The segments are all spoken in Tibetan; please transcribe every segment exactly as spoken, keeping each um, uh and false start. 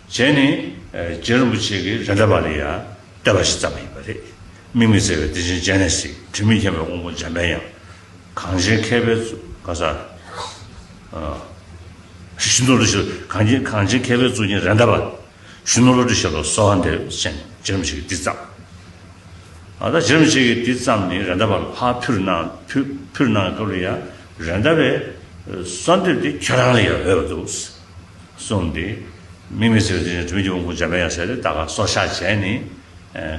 བྱས་ནས་རྗེ་རིན་པོ་ཆེ་གིས་རེད་མདའ་བ་ལ་ཡ་བསྟོད་པ་ཞིག་བརྩམས་པ་ཡིན་པ་རེད། དམིགས་མེད་བརྩེ་བའི་གཏེར་ཆེན་སྤྱན་རས་གཟིགས། དྲི་མེད་མཁྱེན་པའི་དབང་པོ་འཇམ་པའི་དབྱངས། གངས་ཅན་མཁས་པའི་གཙུག་ག་ས། གཞོན་ནུ་བློ་གྲོས་ཞབས། གངས་ཅན་གངས་ཅན་མཁས་པའི་གཙུག་རྒྱན་རེད་མདའ་བ། གཞོན་ནུ་བློ་གྲོས་ཞབས་ལ་གསོལ་བ་འདེབས་ཟེར་ནས་རྗེ་རིན་པོ་ཆེ་གིས་འདི་བརྩམས། ཨ་ད་རྗེ་རིན་པོ་ཆེ་གིས་འདི་བརྩམས་ནས་རེད་མདའ་བ་ལ་ཕར་ཕུལ་གནང་ཕུལ་ཕུལ་གནང་སྐབས་ལ་ཡ་རེད་མདའ་བས་གསོལ་འདེབས་འདི་ཁྱོད་རང་ལ་ཡང་འོས་པ་འདུག་གསུངས་ཏེ། དམིགས་མེད་བརྩེ་བའི་གཏེར་ཆེན་དྲི་མེད་ཀྱི་དབང་པོ་འཇམ་པའི་དབྱངས་ཟེར་ཏེ་ད་ག་སོར་བཞག་བྱས་ནས།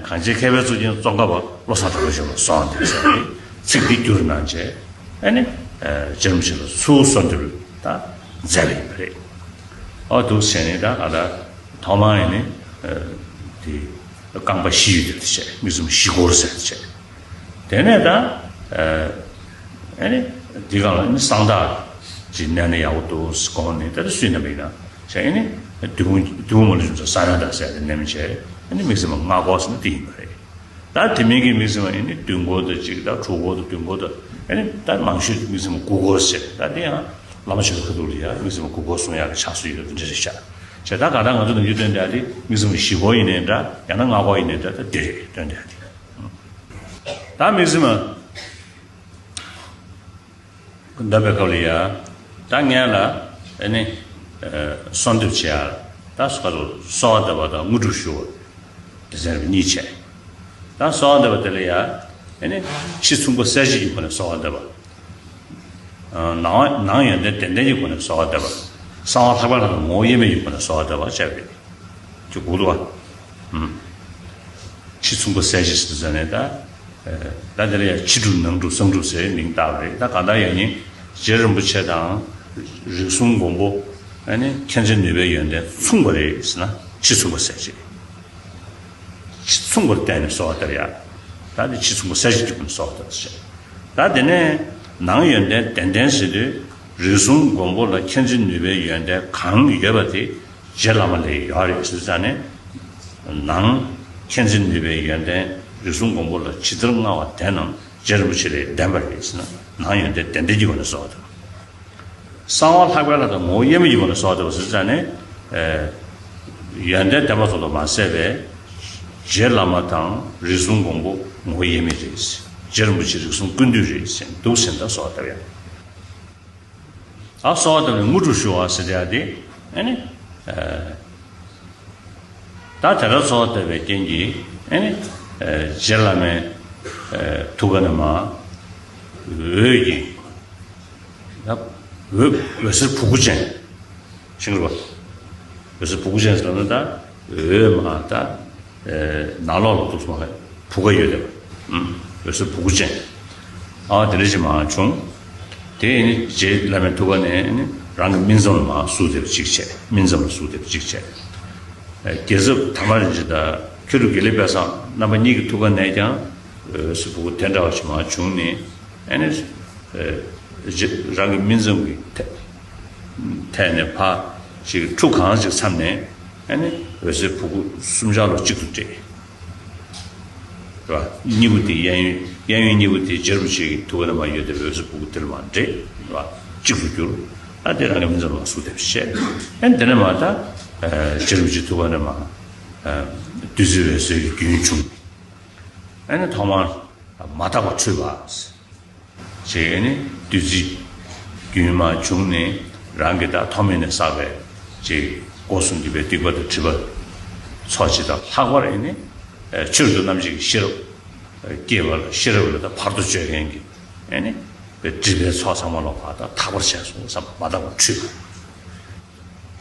གངས་ཅན་མཁས་པའི་གཙུག་རྒྱན་ཙོང་ཁ་པ་བློ་བཟང་གྲགས་པ་ཞབས་ལ་གསོལ་བ་འདེབས་ཟེར་ཏེ་ཚིག་འདི་བསྒྱུར་གནང་བྱས། ཨ་ནི་རྗེ་རིན་པོ་ཆེ་ལ་ཚུར་གསོལ་འདེབས་ད་མཛད་པ་ཡིན་པ་རེད། ཨོ་འདུག་ཟེར་ནས་ད་ང་ད་ཐོག་མར་ཡིན་ནི་དེ་རྐང་པ་བཞི་ཡོད་དེ་བྱས། དམིགས་བརྩེ་བཞི་སྐོར་ཟེར་བྱས། དེ་ནས་ད་ཨ་ནི་འདི་གང་ལ་ནི་གསང་བདག་ཅིག་མནན་ན་ཡག་པོ་འདུག་དགོངས་ནས། ད་ལྟ་སུས་མནན་པ་ཡིན་ན་བྱས། ཨ་ནི་བདུད་མོ་བདུད་མོ་མ་ལུས་འཇོམས་མཛད་གསང་བདག་ཟེར་ཏེ་མནན་བྱས། ཨ་ནི་དམིགས་བརྩེ་ལྔ་སྐོར་ཟེར་ན་དེ་ཡིན་པ་རེད། ད་དེ་མིན་གྱི་དམིགས་བརྩེ་ཡིན་ནི་བདུན་སྐོར་དང་གཅིག་ད་དྲུག་སྐོར་དང་བདུན་སྐོར་དང་། ཨ་ནི་ད་མང་ཤོས་དམིགས་བརྩེ་དགུ་སྐོར་ཟེར། ད་དེ་ཡང་བླ་མ་ཆོས་ཀྱི་ཁ་ཐུག་ལ་ཡང་དམིགས་བརྩེ་དགུ་སྐོར་གསུང་ཡག་གི་ཕྱག་སྲོལ་ཡོད་པ་འདི་འདྲ་རེད་ཤག་བྱས་ད་ག་ད་ང་ཚོ་ནམ་རྒྱུན་སྟོན་བསྡད་དེ་དམིགས་བརྩེ་བཞི་སྐོར་ཡིན་ནའི་འདྲ། ཡང་ན་ལྔ་སྐོར་ཡིན་ནའི་འདྲ། ད་དེ་རེད་སྟོན་བསྡད་དེ། ད་དམིགས་བརྩེ་མ་འདོན་པའི་སྐབས་ལ་ཡ། ད་སྔོན་ལ་ཨ་ནི་གསོལ་འདེབས་བྱེད་ཡ། ད་ག་ཚོད་གསོལ་བ་འདེབས་པ་དང་དངོས་གྲུབ་ཞུ་བ་དེ་ཚོ་གཉིས་བྱས། ད་གསོལ་བ་འདེབས་པ་དེ་ལ་ཡ་ཨ་ནི་ཕྱི་མཚུངས་པ་གསལ་བྱེད་ཀྱི་སྒོ་ནས་གསོལ་བ་འདེབས་པ། ནང་ནང་ཡོན་ཏན་བདེན་བདེན་གྱི་སྒོ་ནས་གསོལ་བ་འདེབས་པ། གསང་བ་ལྷག་པའི་ལྷ་དང་ངོ་བོ་དབྱེར་མེད་ཀྱི་སྒོ་ནས་གསོལ་བ་འདེབས་པ་བྱས་པས། ཅིག་གོ་འདུག་བ། ཕྱི་མཚུངས་པ་གསལ་བྱེད་ཟེར་ཟེར་ནས་ད། ད་དེ་ལ་ཡང་ཕྱི་སྒྲུབ་ནང་སྒྲུབ་གསང་སྒྲུབ་ཟེར་མིང་བཏགས་པ་རེད། ད་གང་ལྟར་ཡང་ཡིན། རྗེ་རིན་པོ་ཆེ་དང་རིགས་གསུམ་མགོན་པོ་ཨ་ནི་མཁྱེན་བརྩེ་ནུས་པའི་ཡོན་ཏན་མཚུངས་པ་རེད་ཟེར་ན་ཕྱི་མཚུངས་པ་གསལ་བྱེད། ཕྱི་མཚུངས་པར་བསྟན་ནས་གསོལ་བ་འདེབས་ཡ། ད་དེ་ཕྱི་མཚུངས་པ་གསལ་བྱེད་ཀྱི་སྒོ་ནས་གསོལ་བ་འདེབས་ཟེར། ད་དེ་ནས་ནང་ཡོན་ཏན་བདེན་བདེན་ཟེར་དུས་རིགས་གསུམ་མགོན་པོ་ལ་མཁྱེན་བརྩེ་ནུས་པའི་ཡོན་ཏན་གང་ཡོད་པ་དེ་རྗེ་བླ་མ་ལ་ཡོད་རེད་ཟེར་ཙང་ནས། ནང་མཁྱེན་བརྩེ་ནུས་པའི་ཡོན་ཏན་རིགས་གསུམ་མགོན་པོ་ལ་ཇི་ལྟར་མངའ་བ་དེ་རྣམས་རྗེ་རིན་པོ་ཆེ་ལ་ལྡན་པ་རེད་ཟེར་ན་ནང་ཡོན་ཏན་བདེན་བདེན་གྱི་སྒོ་ནས་གསོལ་བ་འདེབས། གསང་བ་ལྷག་པའི་ལྷ་དང་ངོ་བོ་དབྱེར་མེད་ཀྱི་སྒོ་ནས་གསོལ་བ་འདེབས་པ་ཟེར་ཙང་ནས། ཡོན་ཏན་བདེན་པ་ཙམ་དུ་མ་ཟད་པའི་རྗེ་བླ་མ་དང་རིགས་གསུམ་མགོན་པོ་ངོ་བོ་དབྱེར་མེད་རེད། རྗེ་རིན་པོ་ཆེ་རིགས་གསུམ་ཀུན་འདུས་རེད་ཟེར་འདུག་ཟེར་ད་གསོལ་བ་འདེབས་ཡ། ཨ་གསོལ་བ་བཏབ་ནས་དངོས་གྲུབ་ཞུ་བ་ཟེར་ཡ་དེ་ཨ་ནི། ད་དེ་ལྟར་གསོལ་བ་བཏབ་པའི་རྐྱེན་གྱིས་ཨ་ནི། རྗེ་བླ་མའི་ཐུགས་ཀ་ནས་མར་འོད་ཀྱི། འོད་འོད་ཟེར་བུ་གུ་ཅན། ཤེས་ཀྱི་རེད་པ། འོད་ཟེར་བུ་གུ་ཅན་ཟེར་ན་ད་འོད་མར་ད། ནང་ལོགས་ལ་འདུག་སེ་མར་བུ་ག་ཡོད་དེ། འོད་ཟེར་བུ་གུ་ཅན། ཨ་དེ་འདྲ་ཞིག་མར་བྱུང་། དེ་ནི་རྗེ་བླ་མའི་ཐུགས་ཀ་ནས་ནི་རང་གི་སྨིན་མཚམས་ལ་མར་ཟུག་བསྡད་པ་གཅིག་བྱས། སྨིན་མཚམས་ལ་ཟུག་བསྡད་པ་གཅིག་བྱས། རྒྱལ་ཚབ་དར་མ་རིན་ཆེན་དང་མཁས་གྲུབ་དགེ་ལེགས་དཔལ་བཟང་རྣམ་པ་གཉིས་ཀྱི་ཐུགས་ཀ་ནས་ཀྱང་འོད་ཟེར་བུ་གུ་དེ་འདྲ་བ་ཞིག་མར་བྱུང་ནས་ཨ་ནི། རང་གི་སྨིན་མཚམས་ཀྱི་ཐད་ནས་ཕར་ཅིག་ཁྲུ་གང་ཅིག་མཚམས་ནས་ཨ་ནི་འོད་ཟེར་བུ་གུ་གསུམ་ཆར་ལོ་གཅིག་ཏུ་འདྲེས། རེད་བ། གཉིས་པོ་དེ་གཡས་གཡོན་གཡས་གཡོན་གཉིས་པོ་དེ་རྗེ་རིན་པོ་ཆེ་གི་ཐུགས་ཀ་ནས་མར་ཡོད་དེ་འོད་ཟེར་བུ་གུ་དེ་ལ་མར་འདྲེས། རེད་བ། གཅིག་ཏུ་གྱུར། ཨ་དེ་རང་གི་སྨིན་མཚམས་ལ་ཟུག་བསྡད་པ་བྱས། ཨ་ནི་དེ་ནས་མར་ད་རྗེ་རིན་པོ་ཆེ་ཐུགས་ཀ་ནས་མར་བདུད་རྩི་འོད་ཟེར་གྱི་རྒྱུན་བྱུང་། ཨ་ནི་ཐོག་མར་མ་དག་པ་འཁྲུལ་པ། ཅེས་ནི་བདུད་རྩི་རྒྱུན་མར་བྱུང་ནས་རང་གི་ད་ཐོག་མེད་ནས་བསགས་པའི་ཅིག་སྒོ་གསུམ་གྱི་པའི་སྡིག་པ་དང་སྒྲིབ་པ་ཚོགས་ཆེ་དང་ལྷག་པར་ཨེ་ནི་ཆོས་རབ་ཏུ་རྣམ་འབྱེད་ཀྱི་ཤེས་རབ་སྐྱེས་པ་ལ་ཤེས་རབ་ལ་ད་བར་དུ་གཅོད་མཁན་གྱི་ཨེ་ནི་པའི་སྒྲིབ་པའི་ཚོགས་ཚང་མ་ལ་བར་དུ་དག་པར་བྱས་སོང་བསམ་པ་མ་དག་པ་འཁྲུལ་པ།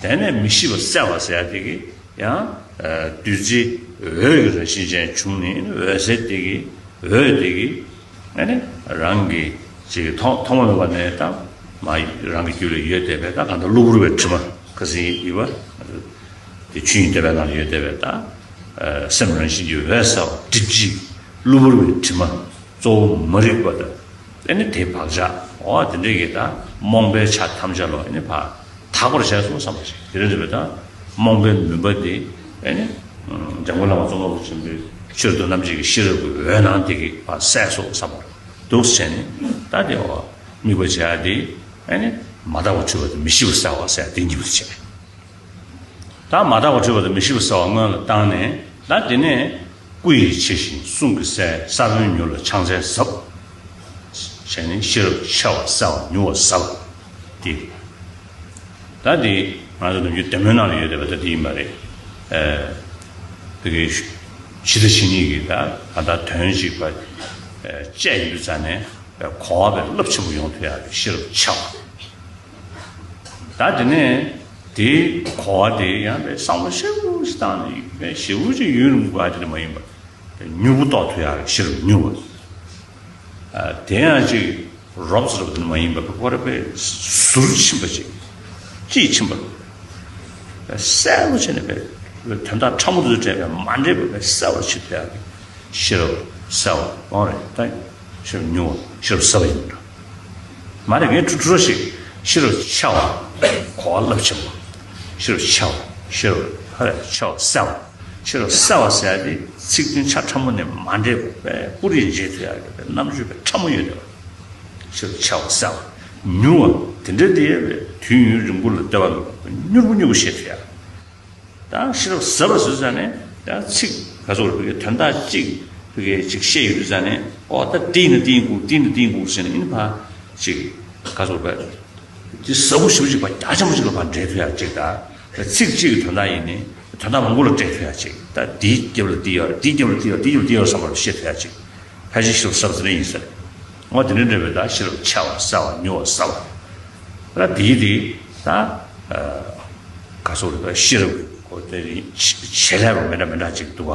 དེ་ནས་མི་ཤིགས་པ་གསལ་བ་ཟེར་ཡ་དེ་གི་ཡང་བདུད་རྩི་འོད་ཀྱི་རང་བཞིན་ཅན་བྱུང་ནས་འོད་ཟེར་དེ་གི་འོད་དེ་གི་ཨ་ནི་རང་གི་ཅིག་ཐོག་ཐོག་མ་མེད་པ་ནས་ད་མ་རང་གི་རྒྱུད་ལ་ཡོད་བསྡད་པའི་ད་གང་ལྟར་གློ་བུར་བའི་དྲི་མ་ཁ་སང་ཡིན་པ་དེ་ཆོས་ཉིད་བསྟན་པའི་ནང་ལ་ཡོད་བསྡད་པའི་ད་སེམས་རང་བཞིན་གྱི་འོད་གསལ་བ་སྒྲིབ་བྱེད་གློ་བུར་བའི་དྲི་མ་གཙོ་བོ་མ་རིག་པ་དང་། དེ་ནི་དེའི་བག་ཆགས་འོ་དེ་འདྲ་གི་ད་རྨོངས་པའི་ཆ་ཐམས་ཅད་ལོ་ཨེ་ནི་ཕར་དག་པར་བྱས་སོང་བསམ་པ་ཞིག་དེ་རེད་འདོད་པའི་ད་རྨོངས་པའི་མུན་པ་དེ་ཨེ་ནི་འཇམ་མགོན་བླ་མ་ཙོང་ཁ་པ་ཆེན་པོའི་ཆོས་རབ་ཏུ་རྣམ་འབྱེད་ཀྱི་ཤེས་རབ་ཀྱི་འོད་སྣང་དེ་གིས་ཕར་གསལ་སོང་བསམ་པ་འདུག་བྱས་ནས་ད་དེ་འོ་དམིགས་པ་བྱེད་ཡ་དེ་ཨེ་ནི་མ་དག་པ་འཁྲུལ་པ་དང་མི་ཤིགས་པ་གསལ་བ་ཟེར་ཡ་དེ་གཉིས་པོ་དེ་བྱས། ད་མ་དག་པ་འཁྲུལ་པ་དང་མི་ཤེས་པ་གསལ་བ་སྔོན་ལ་བཏང་ནས། ད་དེ་ནས་སྐུ་ཡི་ཕྱི་བཞིན་གསུང་གི་གསལ། ས་བོན་མྱུར་ལ་ཕྱག་མཚན་ཟབ། བྱས་ནས་ཤེས་རབ་ཆེ་བ་གསལ་བ་མྱུར་བ་ཟབ། དེ། ད་དེ་ང་ཚོ་ནམ་རྒྱུན་བདེ་སྨོན་ནང་ལ་ཡོད་བསྡད་པ་ད་དེ་ཡིན་པ་རེད། ཨ། དེ་གའི་ཕྱི་དང་ཕྱི་ཉིད་ཀྱི་ད་གང་ལྟར་དོན་གཅིག་པ་བཅས་ཡིན་དུས་ཙང་ནས་གོ་བ་རླབས་ཆེན་པོ་ཡོང་ཐུབ་ཡག་གི་ཤེས་རབ་ཆེ་བ། ད་དེ་ནས་དེའི་གོ་བ་དེ་ཡང་བསམ་བློ་ཞེ་པོ་ཞིག་བཏང་ནས་ཞེ་པོ་ཅིག་ཡུན་རིང་པོ་དེ་འདྲ་མ་ཡིན་པ། མྱུར་པོ་རྟོགས་ཐུབ་ཡག་གི་ཤེས་རབ་མྱུར་བ། ཨ། དེ་ཡང་ཅིག་རོབ་ཙམ་རོབ་ཙམ་མ་ཡིན་པ། ཁོ་རང་དཔེ་ཟུར་ཕྱིན་པ་ཅིག་དཔྱིས་ཕྱིན་པ། གསལ་པོ་བྱས་ནས་དཔེ་དོན་དག་ཕྲ་མོ་དེ་ཚོ་བྲལ་བའི་མ་འདྲེས་པ་དཔེ་གསལ་པོ་བྱེད་ཐུབ་ཡག་གི་ཤེས་རབ་གསལ་བ་འོང་རེད། ད་ཤེས་རབ་མྱུར་བ། ཤེས་རབ་གསལ་བ་ཡིན་འགྲོ། མ་རེད། ངས་ཁྲུ་ཁྲུ་རོ་ཞིག་ཤེས་རབ་ཆེ་བ། གོ་བ་རླབས་ཆེན་པོ། ཤེས་རབ་ཆེ་བ། ཤེས་རབ་ཧ་ལས་ཆེ་བ་གསལ་བ། ཤེས་རབ་གསལ་བ་ཟེར་ཡ་དེ་ཚིག་དོན་ཆ་ཕྲ་མོ་ནས་མ་འདྲེས་པ་དཔེ་སྤུ་རིས་འབྱེད་ཐུབ་ཡག་གི་དཔེ་རྣམ་དཔྱོད་དཔེ་ཕྲ་མོ་ཡོད་དེ་བ། ཤེས་རབ་ཆེ་བ་གསལ་བ། མྱུར་བ། དེ་འདྲ་དེ་དུས་ཡུན་རིང་པོ་ལ་ལྟོས་པ་མེད་པར་མྱུར་པོ་མྱུར་པོ་ཤེས་ཐུབ་ཡག། ད་ཤེས་རབ་ཟབ་པ་ཟེར་ཙང་ནས་ད་ཚིག་ག་ཚོད་རེད། དོན་དག་གཅིག་ཅིག་བཤད་ཡོང་དུས་ཙང་ནས། ཨོ། ད་དེ་ཡིན་ན་དེ་ཡིན་དགོས། དེ་ཡིན་ན་དེ་ཡིན་དགོས་ཟེར་ནས། ཨ་ནི་ཕར་ཅིག་ག་ཚོད་རེད། དེ་ཟབ་པོ་ཞེ་པོ་ཅིག་པ། རྒྱ་ཆེན་པོ་ཅིག་ལ་ཕར་འགྲེལ་ཐུབ་ཡག་ཅིག་དང་། ཚིག་གཅིག་གི་དོན་དག་ཡིན་ནའི་དོན་དག་མང་པོ་ལ་འགྲེལ་ཐུབ་ཡག་ཅིག། ད་དེའི་རྒྱབ་ལ་དེ་ཡོད་རེད། དེའི་རྒྱབ་ལ་དེ་ཡོད་རེད། དེའི་རྒྱབ་ལ་དེ་ཡོད་རེད། དེའི་རྒྱབ་ལ་དེ་ཡོད་རེད་བསམ་པ་ལ་ཤེས་ཐུབ་ཡག་ཅིག། ཕལ་ཆེར་ཤེས་རབ་ཟབ་ཟེར་ནས་ཡིན་ས་རེད། འོ། དེ་འདྲ་འདྲ་བའི་ད་ཤེས་རབ་ཆེ་བ་གསལ་བ་མྱུར་བ་ཟབ་པ། ད་དེའི་དེ་ད་ག་ཚོད་རེད། ད་ཤེས་རབ་ཀྱི་གོ་དེ་བྱེད་ལས་པ་མི་འདྲ་མི་འདྲ་ཅིག་འདུག་བ།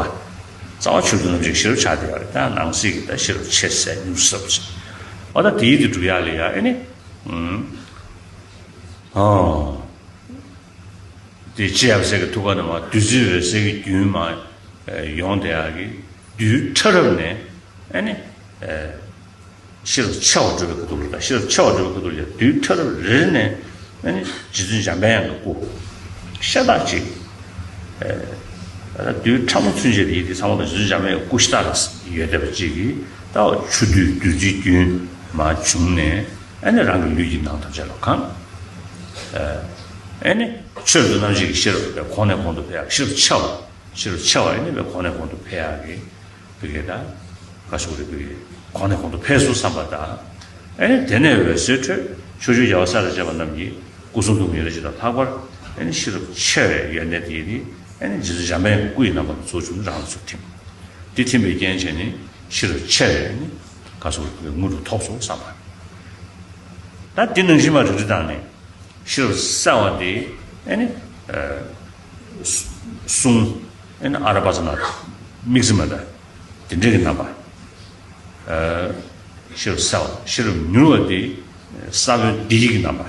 རྩ་བ་ཆོས་མཐུན་རྣམ་འབྱེད་ཀྱི་ཤེས་རབ་ཆགས་བསྡད་ཡོད་རེད། ད་ནང་གསེས་ཀྱི་ད་ཤེས་རབ་ཆེ་གསལ་མྱུར་ཟབ་ཟེར། འོ། ད་དེའི་དེ་སྒྲུབ་ཡག་ལ་ཡ། ཨ་ནི། ཨང་། དེ་ལྕེ་ཡབ་སྲས་ཀྱི་ཐུགས་ཀ་ནས་མར་བདུད་རྩི་འོད་ཟེར་གྱི་རྒྱུན་མར་ཡོང་བསྡད་ཡག་གི་རྡུལ་ཕྲ་རབ་ནས། ཨ་ནི། ཤེས་རབ་ཆེ་བ་སྒྲུབ་པའི་ཁ་ཐུག་ལ། ད་ཤེས་རབ་ཆེ་བ་སྒྲུབ་པའི་ཁ་ཐུག་ལ་རྡུལ་ཕྲ་རབ་རེ་རེ་ནས། ཨ་ནི་རྗེ་བཙུན་འཇམ་དཔལ་དབྱངས་ཀྱི་སྐུ་ཤ་སྟག་ཅིག། ཨ། རྡུལ་ཕྲ་མོ་ཚུན་ཆད་ཡིན་དེ་ཚང་མ་ལ་རྗེ་བཙུན་འཇམ་དཔལ་དབྱངས་ཀྱི་སྐུ་ཤ་སྟག་ལ་ཡོད་བསྡད་པ་ཅིག་གིས། ད་ཆུ་རྡུལ་བདུད་རྩིའི་རྒྱུན་མར་བྱུང་ནས། ཨ་ནི་རང་གི་ལུས་ཀྱི་ནང་ཐམས་ཅད་ལ་གང་། ཨ་ནི་ཆོས་མཐུན་རྣམ་འབྱེད་ཀྱི་ཤེས་རབ་དེ་གོང་ནས་གོང་དུ་འཕེལ་ཡག། ཤེས་རབ་ཆེ་བ། ཤེས་རབ་ཆེ་བ་ཡིན་ནི་བས་གོང་ནས་གོང་དུ་འཕེལ་ཡག་གི། བི་གེ་ད་ག་ཤུག་རེ་བི་གེ་གོང་ནས་གོང་དུ་འཕེལ་སོང་བསམ་པ་དང་། ཨ་ནི་དེ་ནས་འོད་ཟེར་འཕྲོས། ཕྱོགས་བཅུའི་རྒྱལ་བ་སྲས་དང་བཅས་པ་རྣམས་ཀྱི་སྐུ་གསུང་ཐུགས་ཀྱི་ཡོན་ཏན་ཇི་ལྟར་ལྷག་པར། ཨ་ནི་ཤེས་རབ་ཆེ་བའི་ཡོན་ཏན་དེ་ནི། ཨ་ནི་རྗེ་བཙུན་འཇམ་དཔལ་དབྱངས་ཀྱི་སྐུ་ཡི་རྣམ་པ་ལ་ཚུར་བྱུང་ནས་རང་ལ་ཚུར་ཐིམ། དེ་ཐིམ་པའི་རྐྱེན་བྱས་ནས་ཤེས་རབ་ཆེ་བའི། ཨ་ནི་ག་ཤུག་རེ་བི་གེ་དངོས་གྲུབ་ཐོབ་སོང་བསམ་པ། ད་དེ་ནང་བཞིན་མར་རིག་རིག་བཏང་ནས། ཤེས་རབ་གསལ་བ་དེ། ཨ་ནི། ཨ། གསུང་། ཨ་ནི་ཨ་ར་པ་ཙ་ན་དམིགས་བརྩེ་མ་འདྲ་དེ་འདྲ་གི་རྣམ་པ། ཨ། ཤེས་རབ་གསལ་བ། ཤེས་རབ་མྱུར་བ་དེ་ས་བོན་བདེ་སྐྱིད་ཀྱི་རྣམ་པ།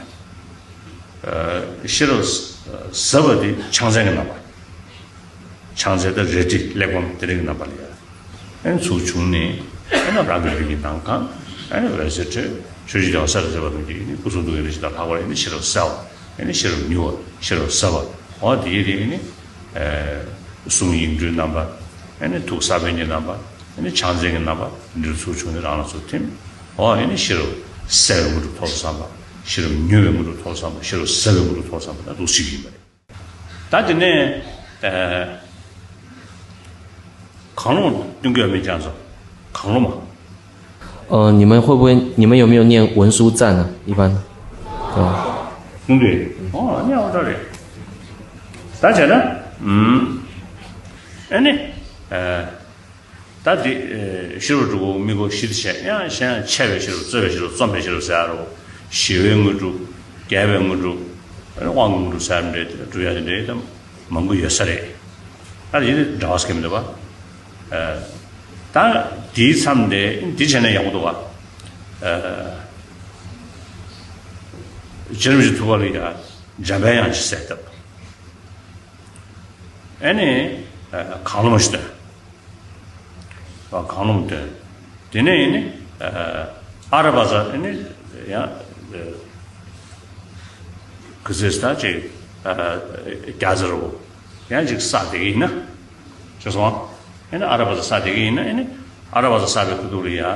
ཨ། ཤེས་རབ་ཟབ་པ་དེ་ཕྱག་མཚན་གྱི་རྣམ་པ། ཕྱག་མཚན་དང་རལ་གྲི་གླེགས་བམ་དེ་རིགས་ཀྱི་རྣམ་པ་ལ་ཡ། ཨ་ནི་ཚུར་བྱུང་ནས། ཨ་ནི་རང་གི་ལུས་ཀྱི་ནང་གང་། ཨ་ནི་འོད་ཟེར་འཕྲོས། ཕྱོགས་བཅུའི་རྒྱལ་བ་སྲས་དང་བཅས་པ་རྣམས་ཀྱི། ཨ་ནི་སྐུ་གསུང་ཐུགས་ཀྱི་ཡོན་ཏན་ཇི་ལྟར་ལྷག་པར། ཨ་ནི་ཤེས་རབ་གསལ་བ། ཨ་ནི་ཤེས་རབ་མྱུར་བ། ཤེས་རབ་ཟབ་པ། འོ་དེའི་རིགས་ནི། ཨ། གསུང་ཡིག་འབྲུའི་རྣམ་པ། ཨ་ནི་ཐུགས་ས་བོན་གྱི་རྣམ་པ། ཨ་ནི་ཕྱག་མཚན་གྱི་རྣམ་པ། འདིར་ཚུར་བྱུང་ནས་རང་ལ་ཚུར་ཐིམ། འོ། ཨ་ནི་ཤེས་རབ་གསལ་བའི་དངོས་གྲུབ་ཐོབ་བསམ་པ། ཤེས་རབ་མྱུར་བའི་དངོས་གྲུབ་ཐོབ་བསམ་པ། ཤེས་རབ་ཟབ་པའི་དངོས་གྲུབ་ཐོབ་བསམ་པ། ད་འདུག་ཞིག་ཡིན་པ་རེད། ད་དེ་ནས། ཨ། གང་རུང་སྟོན་གྱི་ཡོད་མེད་ཀྱང་ཚོ། གང་རུང་མ། 呃，你们会不会，你们有没有念文殊赞呢？一般。哦。 གསུང་དུས། ཨོ། ཨ་ནི་ཨོ་འདྲ་རེད། ད་བྱས་ན། ཨུམ། ཨ་ནི། ཨ། ད་འདི། ཨ། ཤེས་རབ་དྲུག་པོ་དམིགས་སྐོར་བཞི་དེ་བྱས། ཡང་གཞན་ཡང་ཆེ་བའི་ཤེས་རབ། རྩོལ་བའི་ཤེས་རབ། རྩོམ་པའི་ཤེས་རབ་ཟེར་ཡ་རོ། ཞི་བའི་དངོས་གྲུབ། རྒྱས་པའི་དངོས་གྲུབ། དབང་གི་དངོས་གྲུབ་ཟེར་ཡ་འདྲ། སྒྲུབ་ཡ་དེ་འདྲ་ད་མང་པོ་ཡོད་ས་རེད། ད་ཡིན་ནའི་འདྲ་བ་ཟེར་གྱི་མི་འདུག་པ། ཨ། ད་འདིའི་མཚམས་དེ་འདི་བྱས་ན་ཡག་པོ་འདུག་པ། ཨ། རྗེ་རིན་པོ་ཆེ་ཐུགས་ཀ་ལ་ཡ་འཇམ་པའི་དབྱངས་ཅིག་གསལ་བཏབ། ཨ་ནི། ཨ། གང་རློམ་ཞིག་བཏོན། ཨ། གང་རློམ་བཏོན། དེ་ནས་ཨ་ནི། ཨ། ཨ་ར་པ་ཙ། ཨ་ནི་ཡང་། ཨ། ག་ཚོད་ད་ཅིག། ཨ། རྒྱ་ཟེར་རོ། ཡང་ཅིག་བསགས་བསྡད་ཀྱི་ཡིན་ན། ཤེས་སོང་། ཨ་ནི་ཨ་ར་པ་ཙ་བསགས་བསྡད་ཀྱི་ཡིན་ན། ཨ་ནི་ཨ་ར་པ་ཙ་བསགས་པའི་ཁ་ཐུག་ལ་ཡ། རྗེ་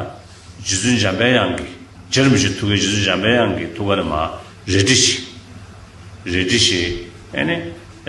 བཙུན་འཇམ་པའི་དབྱངས་ཀྱི། རྗེ་རིན་པོ་ཆེ་ཐུགས་ཀའི་རྗེ་བཙུན་འཇམ་པའི་དབྱངས་ཀྱི་ཐུགས་ཀ་ནས་མར་རལ་གྲི་ཞིག། རལ་གྲི་ཞིག། ཨ་ནི། ཨ།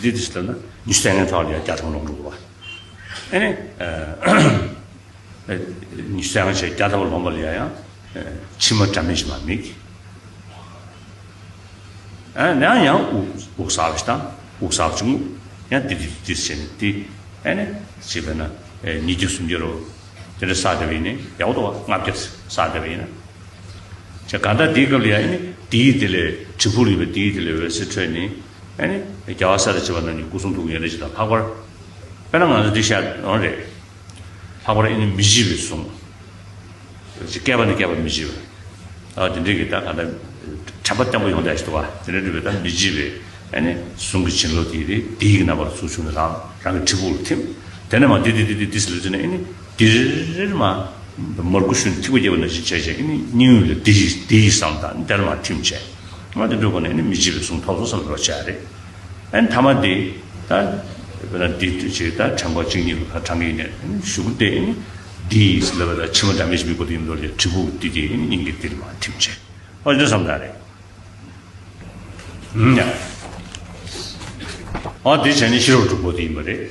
འདི་འདི་ལབ་ན་ཉི་ཤུ་རྩ་ལྔའི་ཐོག་ལ་ཡང་བརྒྱ་ཐམ་པ་ལོངས་འགྲོ་གི་རེད་པ། ཨ་ནི། ཉི་ཤུ་རྩ་ལྔ་བྱས་བརྒྱ་ཐམ་པ་ལོངས་པ་ལ་ཡང་ཡང་། མཆིལ་མ་འདྲ་མིན་ཞིག་མར་མིད། ཨ་ནི་ཡང་ཡང་དབུགས་དབུགས་གསར་པ་ཞིག་བཏང་། དབུགས་གསར་པ་ཞིག་རྔུབ། ཡང་འདི་འདི་འདི་བྱས་ནས་འདི། ཨ་ནི་ཅིག་བྱས་ན་ཉིས་བརྒྱ་སུམ་བརྒྱ་རོ། དེ་འདྲ་བསགས་བསྡད་པ་ཡིན་ན་ཡག་པོ་འདུག་པ། ལྔ་བརྒྱ་བསགས་བསྡད་པ་ཡིན་ན། བྱས་གང་ལྟར་དེའི་སྐབས་ལ་ཡང་ཨ་ནི་དེའི་དེ་ལས་དྲིལ་བུ་རིག་པའི་དེའི་དེ་ལས་འོད་ཟེར་འཕྲོས་ནས། ཨ་ནི་རྒྱལ་བ་སྲས་དང་བཅས་པ་རྣམས་ཀྱི་སྐུ་གསུང་ཐུགས་ཀྱི་ཡོན་ཏན་ཅན་དང་། ལྷག་པར། དཔེར་ན་ང་ཚོ་འདི་བཤད་ཡོང་རེད། ལྷག་པར་ཨ་ནི་མི་འཇིགས་པའི་གཟུངས། བསྐལ་པ་ནས་བསྐལ་པར་མི་འཇིགས་པ། ཨ་དེ་འདྲའི་གི་ད་ག་ད་དྲན་པ་བརྟན་པོ་ཡོང་བསྡད་ཞིག་འདུག་པ། དེ་འདྲ་འདྲ་བའི་ད་མི་འཇིགས་པའི་ཨ་ནི་གཟུངས་ཀྱི་བྱིན་རླབས་དེ་རེད། དེ་ཡི་གི་རྣམ་པར་ཚུར་བྱུང་ནས་རང་རང་གི་དྲིལ་བུ་ལ་ཐིམ། དེ་ནས་མར་འདི་འདི་འདི་འདི་འདི་ཟེར་ལབ་ཙམ་ནས་ཨ་ནི་འདི་རེ་རེ་མར་མར་ཁུ་ཤུན་ཐིགས་པ་བརྒྱབ་པ་ནང་བཞིན་བྱས་བྱས། ཨ་ནི་སྙིང་ཡུལ་ལ་དེ་ཡི་དེ་ཡི་བསམ་དང་དེར་མར་ཐིམ་བྱས། མར་དེ་འདྲའི་སྒོ་ནས་ཨ་ནི་མི་འཇིགས་པའི་གཟུངས་ཐོབ་སོང་བསམ་འགྲོ་བྱས་རེད། ཨ་ནི་ཐ་མ་དེ་ད་དཔེར་ན་འདི་དུས་ཅིག་ད་དྲན་གོ་གཅིག་གཉིས་ལ་ད་དྲན་གི་ཡིན་ནས། ཨ་ནི་གཞུག་གུ་དེ་ཨ་ནི་འདི་ཡིས་ལབ་པ་ད་མཆིལ་མ་འདྲ་མིན་ཞིག་མིད་དགོས་དེ་ཡིན་མདོག་ལ་དྲིལ་བུ་འདི་དེ་ཨ་ནི་སྙིང་གི་འདི་ལ་མར་ཐིམ་བྱས། ཨོ་འདི་བསམ་ད་རེད། ཨུམ་ཡ། ཨོ་འདི་བྱས་ནས་ཤེས་རབ་སྒྲུབ་པོ་དེ་ཡིན་པ་རེད།